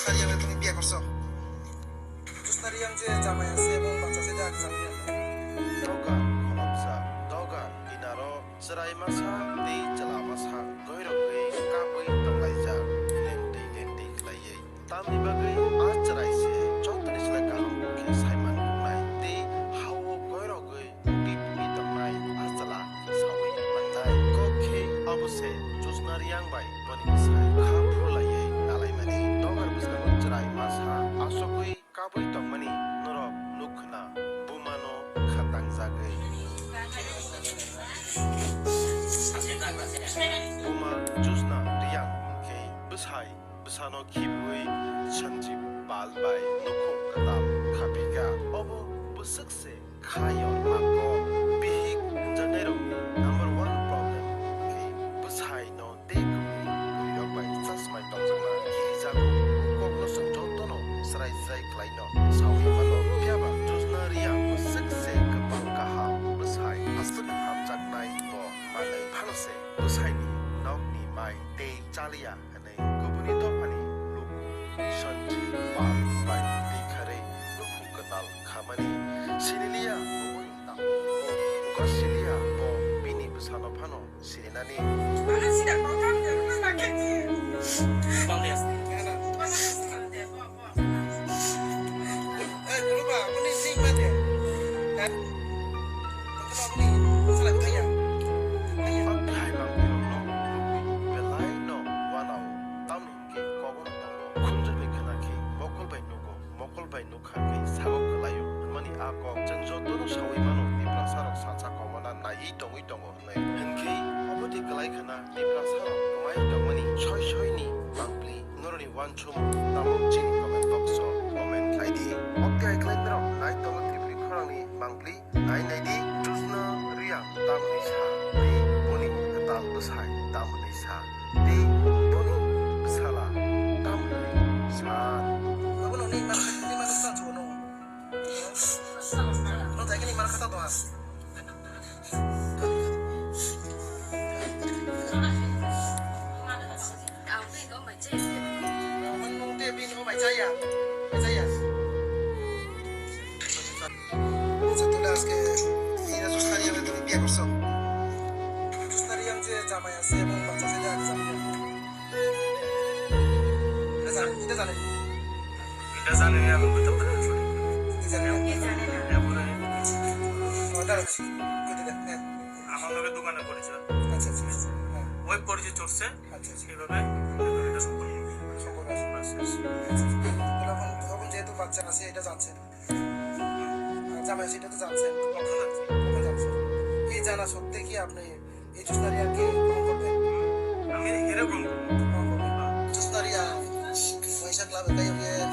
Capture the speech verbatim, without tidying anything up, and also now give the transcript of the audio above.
Sariya bai tini biya korso. Josna Reang je jamai ase ebong bacha se de ag jang. Dogar khoroksa, dogar kinaro chwrai masa tei chwla masa goirogwi kabwi tonglaijak, lengtwi lengtwi khlaiwi. Tamni bagwi a chwrai se jotoni slai kaham khe saiman wngnai tei ha-o goirogwi twi phubi tongnai a chwla saui mannai. Kok khe abo se Josna Reang bai boni bwsai kha phurlaiwi nalaimani. Dogar bwskango chwrai masa asugwi kabwi tongmani norok nuk khna bumano kha tangjagwi. Buma Josna Reang khe bwsai bwsano khibiwi Sanjib Pal bai nukhung kwtal khaphikha. Obo bwswk se khaio mako. Bihik hwnjaknairokni number one problem khe bwsaino tei kwrwirok bai chasmai tongjakna kihijago. Kokno chwng jotono chwrai chwrai khlaino saui mano. Phiyaba Josna Reang bwswk se kwpal kaham bwsai aswk hamjaknai bo manwi phano se bwsaini nokni mai tei chaliya hwnwi kubuni dophani luku Sanjib Pal bai twi kharwi nukhung kwtal khamani siniliya. Buini tamo buka siliya bo bini bwsano phano sirinani. Hai bang birokno nugwi belai no wanao, tamni hwnkhe kobo tongo. Khunju bai khna khe mokol bai nugo, mokol bai nukha khe sago kwlaio hwnmani a kok chwng jotono saui mano. Tiprasa rok sacha komona naiwi tongwi tongo hwnwi. Hwnkhe obo de kwlai khna Tiprasa rok kwmai tongmani soi soi ni bangpli noroni uansuk tamo chini comment box o comment khlai di. Okti hai khlai norok nai tongo Tripuri khorang ni bangpli. Nai nai di, Josna Reang tamni sa, tei boni kwtal bwsai tamni sa, tei boni bwsala tamni sa. Abono ni ma, ni ma sa chuno. No dai ni ma khata do as. Ang twi tong bai chai se. Ang nung tei bini o bai chaya. Bai chaya. Acha, tole ajke ina Josna Reang le tini biya korso. Josna Reang je jamai ase, ebong bacha se de age jamai. Ita jane, ita jane. Ita jane, ami buta buta. Ita jane. Ita jane. Oh, dale, dale. Koi dile, eh. Amar loge dokane porichoy. Acha, acha, acha. Hya. Oi porichoy chorse. আচ্ছা, আচ্ছা। এইভাবে এটা সম্পূর্ণ হবে। সম্পূর্ণ আছে। ব্যাস, ব্যাস। আচ্ছা, আচ্ছা। তাহলে এখন, এখন যেহেতু বাচ্চা আছে, এটা জানছেন। আর জামাই আছে, এটা তো জানছেন। কখন জানছেন? কখন জানছেন? এই জানা সত্ত্বে কি আপনি এই জোসনা রিয়াকে